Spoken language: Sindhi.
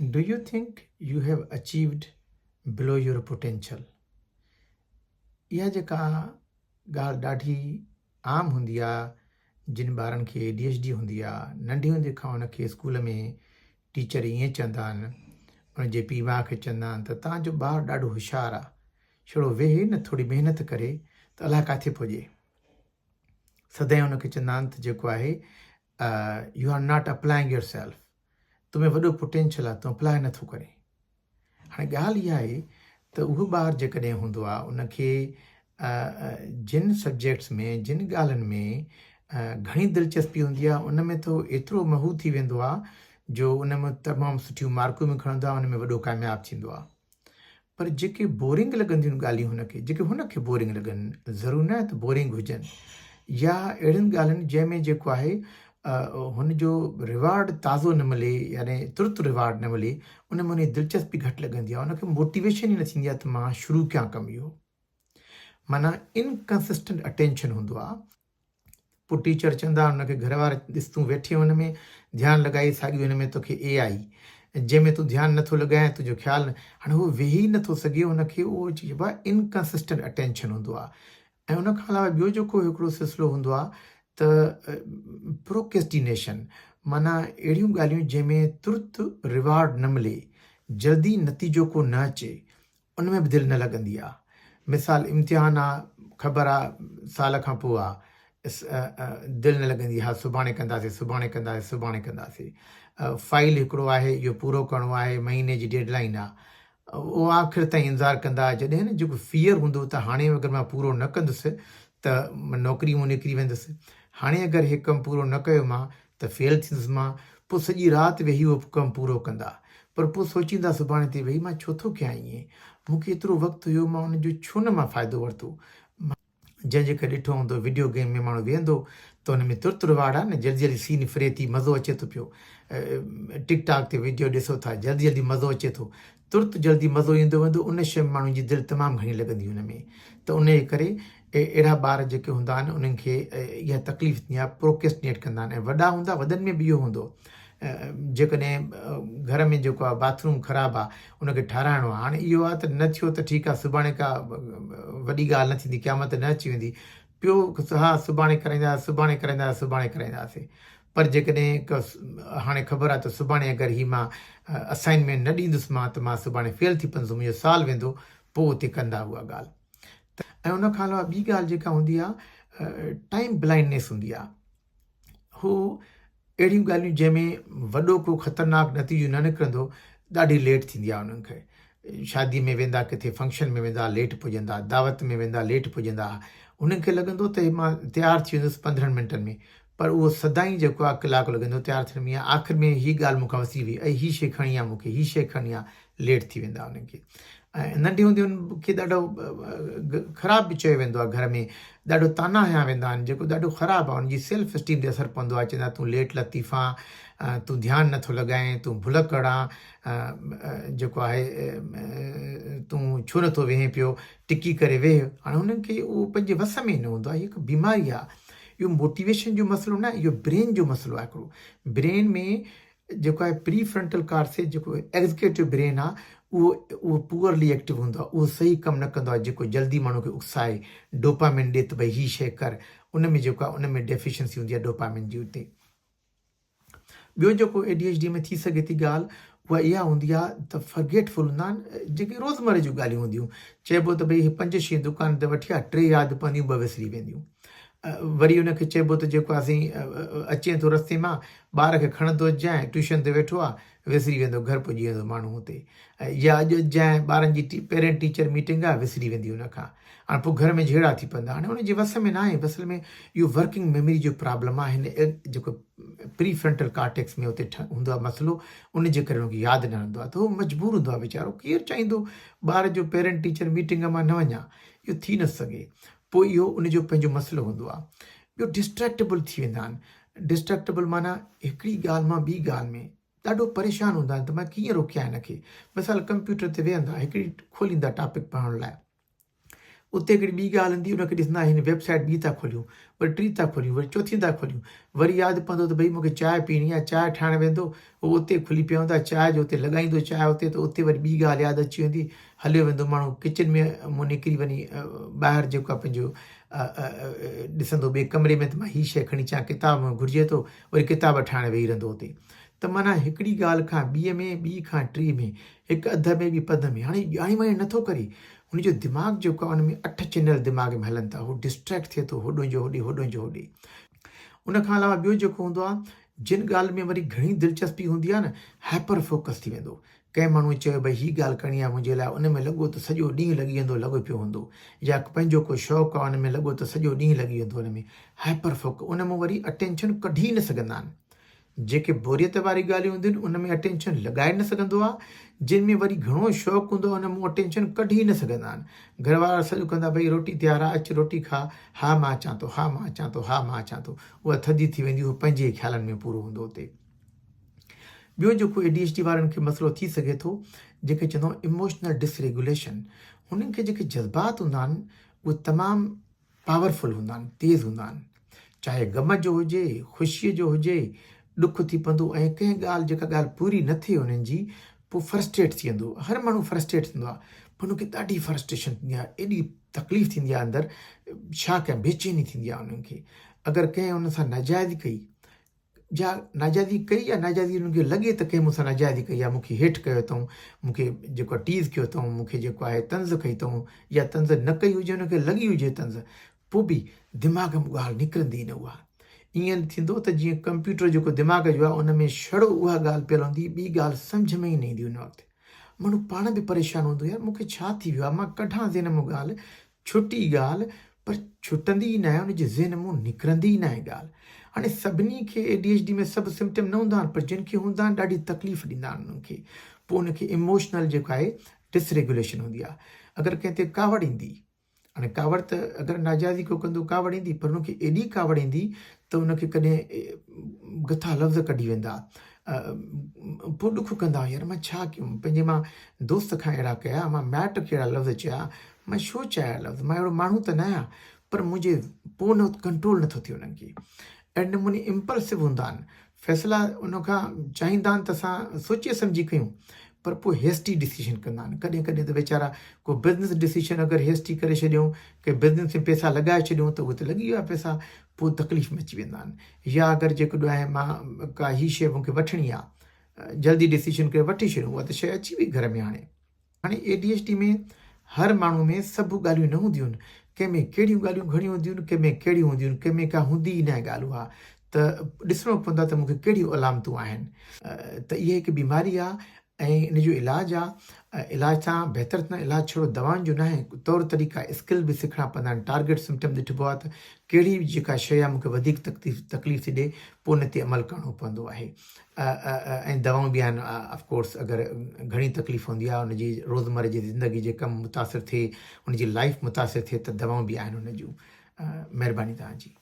Do you think you have achieved below your potential? اها جيڪا ڳالهه ڏاڍي عام هوندي آ جن ٻارن کي اي ڊي ايڇ ڊي هوندي آ ننڍي هوندي کان ان کي اسڪول ۾ ٽيچر ائين چوندا آهن ان جي پيء ماء کي چوندا آهن ته توهان جو ٻار ڏاڍو هوشيار آ ڇڙو ويهي نه ٿوري محنت ڪري ته الاء ڪاٿي پڄي سدائين ان کي چوندا آهن ته جيڪو آهي you are not applying yourself تو ۾ وڏو پوٽينشل آهي تون اپلاء نٿو ڪرين. هاڻي ڳالهه اها آهي ته اهو ٻار جيڪڏهن هوندو آهي ان کي جن سبجيڪٽس ۾ جن ڳالهين ۾ گهڻي دلچسپي هوندي آهي ان ۾ ته ايترو محو ٿي ويندو آهي جو ان ۾ تمام سٺيون مارڪون به کڻندو آهي ان ۾ وڏو ڪامياب ٿيندو آهي. پر جيڪي بورنگ لڳنديون آهن ڳالهيون هن کي، جيڪي هن کي بورنگ لڳن، ضرور ناهي ته بورنگ هجن يا اهڙين ڳالهين جنهن ۾ جيڪو آهي هن جو ريوارڊ تازو نه ملي يعني ترت ريوارڊ نه ملي ان ۾ هن جي دلچسپي گهٽ لڳندي آهي ان کي موٽيويشن ئي نه ٿيندي آهي ته مان شروع ڪيان ڪم اهو معنيٰ انڪنسسٽنٽ اٽينشن هوندو آهي. پوء ٽيچر چوندا ان کي گهر وارا ڏس تون ويٺي هن ۾ ڌيان لڳائي ساڳيو هن ۾ توکي اي آئي جنهن ۾ تون ڌيان نٿو لڳائين تنهنجو خيال نه هاڻي هو ويهي نٿو سگهي هن کي اهو چئبو آهي انڪنسسٽنٽ اٽينشن هوندو آهي ۽ ان کان علاوه ٻيو جيڪو هڪڙو سلسلو هوندو آهي ته پروڪيسٽينيشن معنيٰ اهڙيون ڳالهيون جنهن ۾ ترت ريوارڊ نه ملي جلدي نتيجو ڪو نه اچي ان ۾ به دل نه لڳندي آ. مثال امتحان آ، خبر آ سال کان پوء آ، دل نه لڳندي ها سڀاڻي ڪنداسين، سڀاڻي ڪنداسين، سڀاڻي ڪنداسين. فائيل هڪڙو آهي اهو پورو ڪرڻو آهي، مهيني جي ڊيڊ لائين آ. اهو آخر تائين انتظار ڪندا جڏهن نه جيڪو فيئر هوندو ته هاڻي اگر مان پورو نه ڪندس ته نوڪري مون نڪري ويندس. هاڻي اگر هي ڪم پورو نه ڪيو مان ته فيل ٿيندس مان، پوء سڄي رات ويهي اهو ڪم پورو ڪندا. پر پوء سوچيندا سڀاڻي تي ويهي مان ڇو ٿو ڪيان ائين؟ مون کي ايترو وقت هيو مان ان جو ڇو نه مان فائدو ورتو؟ جنهن جيڪر ڏٺو هوندو وڊيو گيم ۾ ماڻهو ويهندو ته ان ۾ ترت رواڙ آهي نه جلدي جلدي سين ڦري ٿي مزو اچي ٿو پيو. ٽڪ ٽاڪ تي وڊيو ڏسو ٿا جلدي جلدي مزو اچي ٿو. ترت جلدي مزو ايندو ويندو ان شيء ۾ ماڻهن جي دل تمام گهڻي لڳندي ان ۾ ته ان جي ڪري اهڙا ٻار جيڪي هوندا آهن انهن کي اها تڪليف ٿيندي آهي پروڪيسٽنيٽ ڪندا آهن ۽ وڏا هوندا وڏن ۾ به اهو هوندو جيڪڏهن گهر ۾ جيڪو آهي باٿروم خراب آهي ان کي ٺاراهڻو آهي هاڻي اهو آهي ته نه ٿيو ته ٺيڪ آهي سڀاڻي ڪا وڏي ڳالهه نه ٿيندي قيامت نه اچي ويندي پيو ها سڀاڻي ڪرائينداسين سڀاڻي ڪرائينداسين سڀاڻي ڪرائينداسين پر جيڪڏهن هاڻي خبر آهي ته سڀاڻي اگر هي مان اسائنمينٽ نه ڏيندس مان ته مان سڀاڻي فيل ٿي پوندس منهنجو سال ويندو پوء اتي ڪندا اها ڳالهه ته ۽ ان کان علاوه ٻي ڳالهه جيڪا هوندي آهي ٽائيم بلائنڊنيس هوندي آهي هو اهڙيون ڳالهيون جنهن ۾ وڏو ڪو خطرناڪ نتيجو نه نڪرندو ڏاڍي ليٽ ٿيندي آهي انهن کي شادي ۾ ويندا ڪٿي فنڪشن ۾ ويندا ليٽ پڄندا دعوت ۾ ويندا ليٽ پڄندا انهن کي لڳندو ته مان تيار ٿي ويندس 15 منٽن ۾ پر اهو سدائين جيڪو آهي ڪلاڪ لڳندو تيار ٿيڻ ۾ آخر ۾ هي ڳالهه مون کان وسري وئي ۽ هي شي کڻي آ مون کي هي شي کڻي آ ليٽ ٿي ويندا انهن کي ۽ ننڍي هوندي ان کي ڏاڍو خراب به چيو ويندو آهي گهر ۾ ڏاڍو طعنا هنيا ويندا آهن جيڪو ڏاڍو خراب آهي ان جي سيلف اسٽيم تي اثر پوندو آهي چوندا تون ليٽ لطيف آن تون ڌيان نٿو لڳائين تون ڀلڪڙ آن جيڪو آهي تون ڇو نٿو ويهين پيو ٽڪي ڪري ويهه هاڻي هنن کي اهو پنهنجي وس ۾ نه هوندو آهي هي هڪ بيماري آهي اهو موٽيويشن جو مسئلو نه اهو برين جو مسئلو آهي هڪڙو برين ۾ جيڪو آهي پري فرنٽل ڪارسيس جيڪو ايگزيڪيوٽو برين آهي اهو اهو پوئرلي ايڪٽو هوندو آهي اهو صحيح ڪم نه ڪندو آهي جيڪو جلدي ماڻهو کي اڪسائي ڊوپامين ڏي ته ڀئي هي شيء ڪر ان ۾ جيڪو آهي ان ۾ ڊيفيشنسي هوندي آهي ڊوپامين جي اتي ٻيو جيڪو اي ڊي ايڇ ڊي ۾ ٿي سگهي ٿي ڳالهه اها اها هوندي آهي ته فرگيٽ فل هوندا آهن جيڪي روزمره جون ڳالهيون هونديون چئبو ته ڀئي هي پنج شيون دڪان تي وٺي آ ٽي ياد پونديون ٻه وسري وينديون وري ان کي چئبو ته جيڪو اسين اچين ٿو رستي مان ٻار کي کڻندو اچجانء ٽيوشن تي ويٺو آ وسري ويندو گهر پڄي ويندو ماڻهو اتي يا اڄ اچجانء ٻارن جي پيرنٽ ٽيچر ميٽنگ آ وسري ويندي ان کان هاڻي پوء گهر ۾ جهيڙا ٿي پوندا هاڻي ان جي وس ۾ ناهي اصل ۾ اهو ورڪنگ ميموري جو پرابلم آ هن جيڪو پري فرنٽل ڪارٽيڪس ۾ اتي هوندو آ مسئلو ان جي ڪري ان کي ياد نه رهندو آ ته هو مجبور هوندو آ ويچارو ڪير چاهيندو ٻار جو پيرنٽ ٽيچر ميٽنگ مان نه وڃان اهو ٿي نه سگهي پوء اهو ان جو پنهنجو مسئلو هوندو آهي. ٻيو ڊسٽريڪٽيبل ٿي ويندا آهن. ڊسٽريڪٽيبل معنيٰ هڪڙي ڳالهه مان ٻي ڳالهه ۾ ڏاڍو پريشان هوندا آهن ته مان ڪيئن روڪيان هن کي. مثال ڪمپيوٽر تي ويهندا هڪڙي کوليندا ٽاپڪ پڙهڻ لاء. اتي هڪڙي ٻي ڳالهه ايندي ان کي ڏسندا هن ويب سائيٽ ٻي ٿا کوليون وري ٽي ٿا کوليون وري چوٿين ٿا کوليون وري ياد پوندو ته ڀئي مونکي چانهه پيئڻي آهي چانهه ٺاهڻ ويندو هو اتي کلي پيا هوندا چانهه جو اتي لڳائيندو چانهه اتي ته اتي وري ٻي ڳالهه ياد اچي ويندي هليو ويندو ماڻهو ڪچن ۾ مون نڪري وڃي ٻاهر جيڪو آهي پنهنجو ڏسندو ٻئي ڪمري ۾ ته مان هي شيء کڻي اچان ڪتاب مون گهرجي ٿو وري ڪتاب ٺاهڻ ويهي رهندو اتي ته معنيٰ هڪڙي ڳالهه کان ٻيء ۾ ٻي کان ٽي ۾ هڪ اڌ ۾ ٻي پڌ ۾ هاڻي ڄاڻي واڻي نٿو ڪري هن جو دماغ جيڪو آهي ان ۾ اٺ چينل دماغ ۾ هلن ٿا هو ڊسٽريڪٽ ٿئي ٿو هوڏو جو هوڏي هوڏو جو هوڏي ان کان علاوه ٻيو جيڪو هوندو آهي جن ڳالهه ۾ وري گهڻي دلچسپي هوندي آهي نه هائپر فوڪس ٿي ويندو ڪنهن ماڻهوء چيو ڀئي هي ڳالهه ڪرڻي آهي منهنجي لاء ان ۾ لڳو ته سڄو ڏينهن لڳي ويندو لڳو پيو هوندو يا پنهنجو ڪو شوق آهي ان ۾ لڳو ته سڄو ڏينهن لڳي ويندو ان ۾ هائپر فوڪس ان مان وري اٽينشن ڪڍي نه سگهندا آهن جيڪي بوريت واري ڳالهيون هونديون آهن ان ۾ اٽينشن لڳائي نه سگهندو آهي جن ۾ وري گهڻو شوق هوندو آهي ان مان اٽينشن ڪڍي نه سگهندا آهن گهر وارا سڏ ڪندا ڀئي روٽي تيار آهي اچ روٽي کاء ها مان اچان ٿو ها مان اچان ٿو ها مان اچان ٿو اها ٿڌي ٿي ويندي هو پنهنجي ئي خيالن ۾ پورو هوندو اتي ٻيو جيڪو اي ڊي ايڇ ڊي وارن کي مسئلو ٿي سگهي ٿو جنهن کي چوندا آهيون اموشنل ڊس ريگوليشن هنن کي جيڪي جذبات هوندا آهن اهي تمام پاورفل هوندا آهن تيز هوندا آهن چاهي غم جو هجي خوشيء جو هجي ڏک ٿي پوندو ۽ ڪنهن ڳالهه جيڪا ڳالهه پوري نه ٿئي هنن جي پوء فرسٽريٽ ٿي ويندو هر ماڻهو فرسٽريٽ ٿيندو آهي پوء هن کي ڏاڍي فرسٽريشن ٿيندي آهي ايڏي تڪليف ٿيندي آهي اندر ڇا ڪيان بيچيني ٿيندي آهي انهن کي اگر ڪنهن ان سان ناجائزي ڪئي جا ناجائزي ڪئي يا ناجائزي انهن کي لڳي ته ڪنهن مون سان ناجائزي ڪئي آهي مون کي هيٺ ڪيو اٿئون مون کي جيڪو آهي ٽيز ڪيو اٿئون مون کي جيڪو آهي طنز ڪئي اٿئون يا طنز نه ڪئي هجي انهن کي لڳي هجي طنز پوء به دماغ ۾ ڳالهه نڪرندي ئي نه اها ائين ٿيندو ته جيئن ڪمپيوٽر جيڪو دماغ جو آهي ان ۾ شڙو اها ڳالهه پيل هوندي ٻي ڳالهه سمجهه ۾ ئي نه ايندي ان وقت ماڻهو پاڻ به پريشان هوندو يار مون کي ڇا ٿي ويو آهي مان ڪڍان ذهن مان ڳالهه ڇٽي ڳالهه پر ڇٽندي ئي ناهي ان جي ذهن مون نڪرندي ئي ناهي ڳالهه. هاڻي سڀني کي اي ڊي ايڇ ڊي ۾ سڀ سمپٽم نه هوندا آهن پر جن کي هوندا آهن ڏاڍي تڪليف ڏيندا آهن انهن کي پوء ان کي اموشنل جيڪو آهي ڊس ريگوليشن هوندي آهي اگر ڪنهن تي ڪاوڙ ايندي هاڻي ڪاوڙ ته اگر ناجائزي ڪو ڪندو ڪاوڙ ايندي پر ان کي ايڏي ڪاوڙ ايندي ته ان کي ڪڏهن گٿا لفظ ڪڍي ويندا پوء ڏک ڪندا يار مان ڇا ڪيم پنهنجي مان دوست کان اهڙا ڪيا مان مائٽ کي اهڙا لفظ چيا مان ڇو چيا اهڙا لفظ مان اهڙو ماڻهو ته نه آهيان پر منهنجي پوء نه ڪنٽرول نٿو ٿئي انهن کي اهڙي نموني امپلسو هوندا آهن فيصلا ان کان چاهيندا آهن ته اسان سوچي سمجهي ڪيون پر پوء هيسٽي ڊسيشن ڪندا آهن ڪڏهن ڪڏهن ته ويچارا ڪو بزنس ڊسيشن اگر هيسٽي ڪري ڇڏيون ڪنهن بزنس ۾ پيسا لڳائي ڇڏيون ته اهي ته لڳي ويا پيسا پوء تڪليف ۾ اچي ويندا آهن يا اگر جيڪڏهن آهي مان ڪا هي شيء مون کي وٺڻي آهي جلدي ڊسيشن ڪري وٺي ڇڏيون اها ته شيء اچي وئي گهر ۾ هاڻي هاڻي اي ڊي ايڇ ڊي ۾ هر ماڻهو ۾ سڀ ڳالهيون نه هونديون آهن ڪنهن ۾ ڪهڙيون ڳالهيون گهڻيون هونديون آهن ڪنهن ۾ ڪهڙيون هونديون آهن ڪنهن ۾ ڪا هوندي ئي ناهي ڳالهه اها ته ڏسڻو پوندو آهي ته مون کي ڪهڙيون علامتون آهن ته اها هڪ بيماري آهي ۽ ان جو علاج آ علاج سان بهتر ٿيندا علاج ڇڙو دوائن جو ناهي طور طريقا اسڪل به سکڻا پوندا آهن ٽارگيٽ سمپٽم ڏٺبو آهي ته ڪهڙي جيڪا شيء آهي مونکي وڌيڪ تڪليف تڪليف ٿي ڏي پوء ان تي عمل ڪرڻو پوندو آهي ۽ دوائون به آهن آف ڪورس اگر گهڻي تڪليف هوندي آهي ان جي روزمره جي زندگي جي ڪم متاثر ٿئي ان جي لائف متاثر ٿئي ته دوائون به آهن ان جون مهرباني توهان جي.